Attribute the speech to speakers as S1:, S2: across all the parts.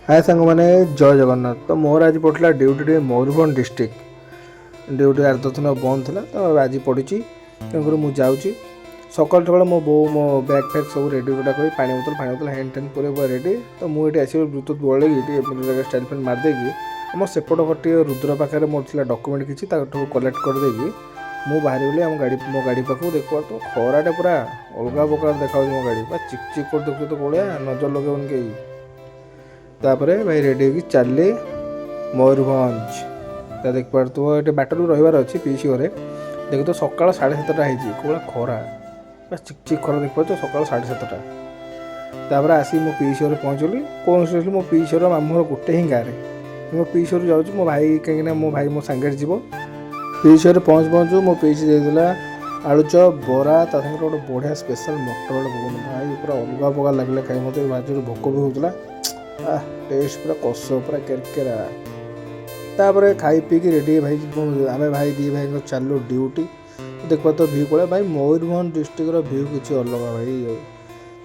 S1: ହାଏ ସାଙ୍ଗମାନେ, ଜୟ ଜଗନ୍ନାଥ। ତ ମୋର ଆଜି ପଡ଼ିଥିଲା ଡ୍ୟୁଟି ଟିକେ ମୟୂରଭଞ୍ଜ ଡିଷ୍ଟ୍ରିକ୍ଟ ଡ୍ୟୁଟି। 8-10 ଦିନ ବନ୍ଦ ଥିଲା, ତ ଆଜି ପଡ଼ିଛି, ତେଣୁକରି ମୁଁ ଯାଉଛି। ସକାଳୁ ସକାଳୁ ମୋ ବୋଉ ମୋ ବ୍ୟାଗ୍ ଫ୍ୟାଗ୍ ସବୁ ରେଡ଼ି ରୁଡ଼ା କରି, ପାଣି ବୋତଲ ଫାଣି ବୋତଲ ହେନ୍ ଟେନ୍ ପୁରା ପୁରା ରେଡ଼ି। ତ ମୁଁ ଏଠି ଆସିବି, ବ୍ଲୁଟୁଥ୍ ବଳେଇକି ଟିକେ ଏମିତି ଷ୍ଟାଇଲ୍ ଫାଇଲ୍ ମାରିଦେଇକି, ଆମ ସେପଟ ଘର ଟିକେ ରୁଦ୍ର ପାଖରେ ମୋର ଥିଲା ଡକୁମେଣ୍ଟ କିଛି, ତାଠୁ କଲେକ୍ଟ କରିଦେଇକି ମୁଁ ବାହାରିଗଲି ଆମ ଗାଡ଼ି, ମୋ ଗାଡ଼ି ପାଖକୁ। ଦେଖିପାରୁଥିବ, ଖରାଟା ପୁରା ଅଲଗା ପ୍ରକାର ଦେଖାଯାଉଛି। ମୋ ଗାଡ଼ି ପୁରା ଚିକ୍ ଚିକ୍ କରି ଦେଖୁଛ ତ, ବଢ଼ିଆ, ନଜର ଲଗେଇବନି କେହି। ତାପରେ ଭାଇ ରେଡ଼ି ହେଇକି ଚାଲିଲି ମୟୂରଭଞ୍ଜ। ତା ଦେଖିପାରୁଥିବ, ଏଠି ବାଟରୁ ରହିବାର ଅଛି ପିଇସି ଘରେ। ଦେଖୁଥିବ, ସକାଳ 7:30 ହେଇଛି, କୋଉଭଳିଆ ଖରା, ପୁରା ଚିକ୍ ଚିକ୍ ଖରା ଦେଖିପାରୁଛ। ସକାଳ 7:30। ତାପରେ ଆସିକି ମୋ ପିଇସି ଘରେ ପହଞ୍ଚିଗଲି। କୌଣସି ମୋ ପିଇସି ଘର ମାମୁଁ ଘର ଗୋଟେ ହିଁ ଗାଁରେ। ମୋ ପିଇସି ଘରୁ ଯାଉଛି ମୋ ଭାଇ, କାହିଁକିନା ମୋ ଭାଇ ମୋ ସାଙ୍ଗରେ ଯିବ। ପିଇସି ଘରେ ପହଞ୍ଚୁ ପହଞ୍ଚୁ ମୋ ପିଇସି ଦେଇଦେଲା ଆଳୁଚପ, ବରା, ତା ସାଙ୍ଗରେ ଗୋଟେ ବଢ଼ିଆ ସ୍ପେଶାଲ୍ ମଟର ଆଳୁ ଘୁଗୁନି। ଭାଇ, ପୁରା ଅଲଗା ପ୍ରକାର ଲାଗିଲା ଖାଇ। ମୋତେ ଭାରି ଜୋରେ ଭୋକ ବି ହେଉଥିଲା। ଆଃ, ଟେଷ୍ଟ ପୁରା କଷ, ପୁରା କେରକେରା। ତାପରେ ଖାଇ ପିଇକି ରେଡ଼ି ଭାଇ, ଆମେ ଭାଇ ଦୁଇ ଭାଇଙ୍କ ଚାଲିଲୁ ଡ୍ୟୁଟି। ଦେଖିପାରୁଥିବ ଭିଉ ପଳେଇ ଭାଇ, ମୟୂରଭଞ୍ଜ ଡିଷ୍ଟ୍ରିକ୍ଟର ଭିଉ କିଛି ଅଲଗା ଭାଇ।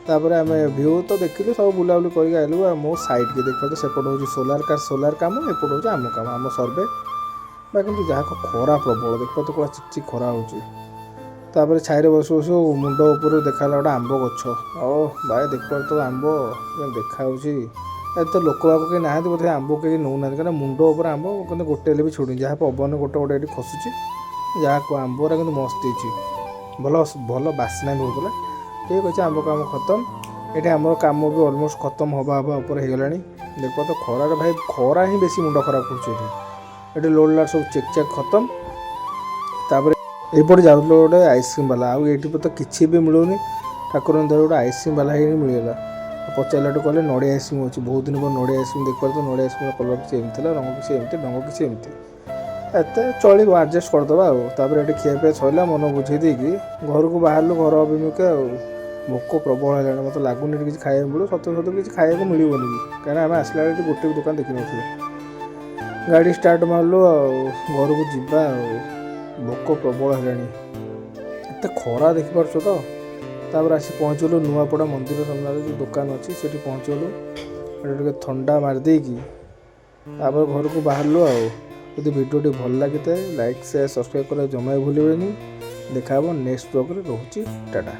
S1: ତାପରେ ଆମେ ଭିଉ ତ ଦେଖିଲୁ, ସବୁ ବୁଲାବୁଲି କରିକି ଆଇଲୁ। ଆଉ ମୋ ସାଇଡ଼୍କି ଦେଖିପାରୁଥିବ, ସେପଟ ହେଉଛି ସୋଲାର ସୋଲାର କାମ, ଏପଟ ହେଉଛି ଆମ କାମ, ଆମ ସର୍ଭେ ବା। କିନ୍ତୁ ଯାହାକୁ ଖରା ପ୍ରବଳ, ଦେଖିପାରୁଥିବ, ପୁରା ଚିକ୍ ଚିକ୍ ଖରା ହେଉଛି। ତାପରେ ଛାଇରେ ବସୁ ବସୁ ମୁଣ୍ଡ ଉପରୁ ଦେଖାଗଲା ଗୋଟେ ଆମ୍ବ ଗଛ। ଓ ଭାଇ, ଦେଖିପାରୁଥିବ ଆମ୍ବ କେମିତି ଦେଖାଯାଉଛି। ଏତେ ଲୋକ ବାକ କେହି ନାହାନ୍ତି, ବୋଧେ ଆମ୍ବ କେହି ନେଉନାହାନ୍ତି, କାହିଁକିନା ମୁଣ୍ଡ ଉପରେ ଆମ୍ବ, କିନ୍ତୁ ଗୋଟେ ହେଲେ ବି ଛୁଡ଼ୁନି। ଯାହା ପବନ ଗୋଟେ ଗୋଟେ ଏଠି ଖସୁଛି। ଯାହାକୁ ଆମ୍ବରା କିନ୍ତୁ ମସ୍ତ ହେଇଛି, ଭଲ ଭଲ ବାସ୍ନା ବି ହେଉଥିଲା। ଠିକ୍ ଅଛି, ଆମ୍ବ କାମ ଖତମ। ଏଠି ଆମର କାମ ବି ଅଲମୋଷ୍ଟ ଖତମ ହେବା ହେବା ଉପରେ ହେଇଗଲାଣି। ଦେଖ ତ ଖରାରେ ଭାଇ, ଖରା ହିଁ ବେଶୀ ମୁଣ୍ଡ ଖରାପ କରୁଛି ଏଠି। ଏଠି ଲୋଡ଼ ଲାଡ଼ ସବୁ ଚେକ୍ ଚାକ୍ ଖତମ। ତାପରେ ଏଇପଟେ ଯାଉଥିଲ ଗୋଟେ ଆଇସ୍କ୍ରିମ୍ ବାଲା। ଆଉ ଏଇଠି ତ କିଛି ବି ମିଳୁନି, ଠାକୁରଙ୍କ ଦୟାରୁ ଗୋଟେ ଆଇସ୍କ୍ରିମ୍ ବାଲା ହେଇକି ମିଳିଗଲା। ପଚାରିଲାଠୁ କହିଲେ ନଡ଼ିଆ ଆଇସ୍କ୍ରିମ୍ ଅଛି। ବହୁତ ଦିନ ପରେ ନଡ଼ିଆ ଆଇସ୍କ୍ରିମ୍। ଦେଖିପାରୁଥିବ, ନଡ଼ିଆ ଆଇସ୍କ୍ରିମ୍ର କଲର୍ କିଛି ଏମିତି ଥିଲା, ରଙ୍ଗ କିଛି ଏମିତି, ଢଙ୍ଗ କିଛି ଏମିତି। ଏତେ ଚଳିବ, ଆଡ଼ଜଷ୍ଟ କରିଦେବା ଆଉ। ତାପରେ ଏଠି ଖିଆ ପିଆ ସରିଲା, ମନ ବୁଝେଇ ଦେଇକି ଘରକୁ ବାହାରିଲୁ, ଘର ଅଭିମୁଖେ। ଆଉ ଭୋକ ପ୍ରବଳ ହେଲାଣି। ମୋତେ ଲାଗୁନି ଏଠି କିଛି ଖାଇବାକୁ ମିଳିବ। ସତ ସତ କିଛି ଖାଇବାକୁ ମିଳିବନି ବି, କାହିଁକିନା ଆମେ ଆସିଲା ବେଳେ ଏଠି ଗୋଟେ ବି ଦୋକାନ ଦେଖିନଥିଲୁ। ଗାଡ଼ି ଷ୍ଟାର୍ଟ ମାରିଲୁ ଆଉ ଘରକୁ ଯିବା। ଆଉ ଭୋକ ପ୍ରବଳ ହେଲାଣି, ଏତେ ଖରା ଦେଖିପାରୁଛ ତ। ତାପରେ ଆସି ପହଞ୍ଚିଗଲୁ ନୂଆପଡ଼ା ମନ୍ଦିର ସାମ୍ନାରେ ଯେଉଁ ଦୋକାନ ଅଛି, ସେଠି ପହଞ୍ଚିଗଲୁ। ସେଠି ଟିକେ ଥଣ୍ଡା ମାରିଦେଇକି ତାପରେ ଘରକୁ ବାହାରିଲୁ। ଆଉ ଯଦି ଭିଡ଼ିଓଟି ଭଲ ଲାଗିଥାଏ, ଲାଇକ୍, ସେୟାର, ସବସ୍କ୍ରାଇବ୍ କରିବା ଜମା ବି ଭୁଲିବେନି। ଦେଖା ହେବ ନେକ୍ସଟ ବ୍ଲଗ୍ରେ। ରହୁଛି, ଟାଟା।